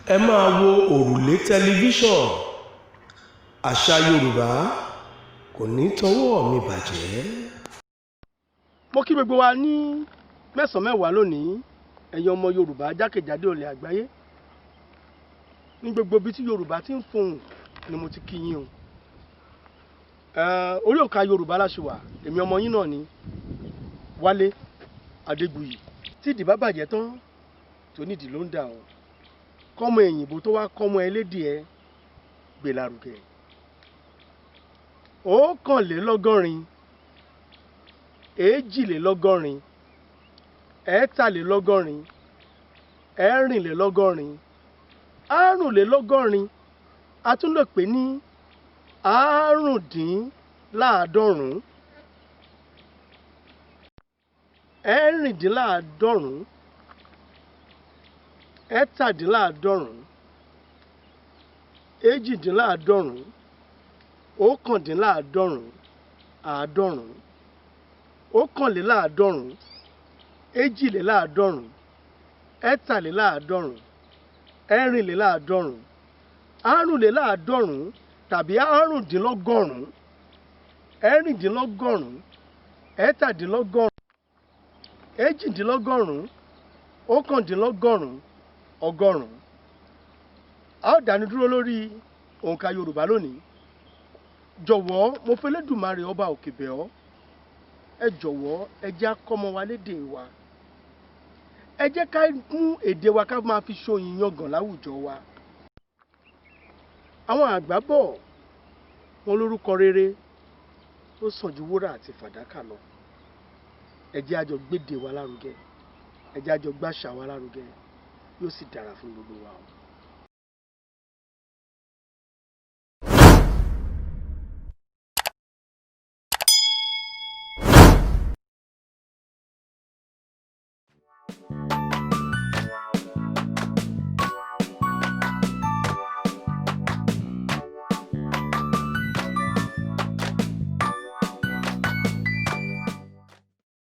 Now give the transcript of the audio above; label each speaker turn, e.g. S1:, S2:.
S1: Ẹ máa wo òrùlé tẹlifíṣàn. Àṣà Yorùbá kò ní tọwọ́ mi bàjẹ́.
S2: Mo kí gbogbo wa ní mẹ́sàn-án mẹ́wàá lónìí, ẹ̀yin ọmọ Yorùbá jákèjádò ilẹ̀ àgbáyé. Ní gbogbo ibi tí Yorùbá ti ń fohùn ni mo ti kí yín o. Orí òǹkà Yorùbá la ṣì wà, èmi ọmọ yín náà ni Wálé Adégbuyì. Tí ìdí bá bàjẹ́ tán, tónídìí ló ń dà o. Kọ́mọ èyìnbó tó wá kọ́mọ ẹlédè ẹ gbé lárugẹ. 81, 82, 83, 84, 85, a tún lè pè ní 95, 96, 97, 98, 99, 90, 91, 92, 83, 84, 85 tàbí 95, 96, 97, 98, 99, 100. A ó dánu dúró lórí òǹkà Yorùbá lónìí. Jọ̀wọ́, mo fẹ́ Elédùmarè ọba òkè bẹ̀ ọ́. Ẹ jọ̀wọ́, ẹ jẹ́ á kọ́mọ wa lédè wa. Ẹ jẹ́ ká mú èdè wa ká máa fi ṣoyin yangàn láwùjọ wa. Àwọn àgbà bọ̀, wọ́n lórúkọ rere ó sàn ju wúrà àti fàdákà lọ. Ẹ jẹ́ á jọ gbédè wa lárugẹ. Ẹ jẹ́ á jọ gbàṣà wa lárugẹ. Yóò sì dára fún gbogbo wa o.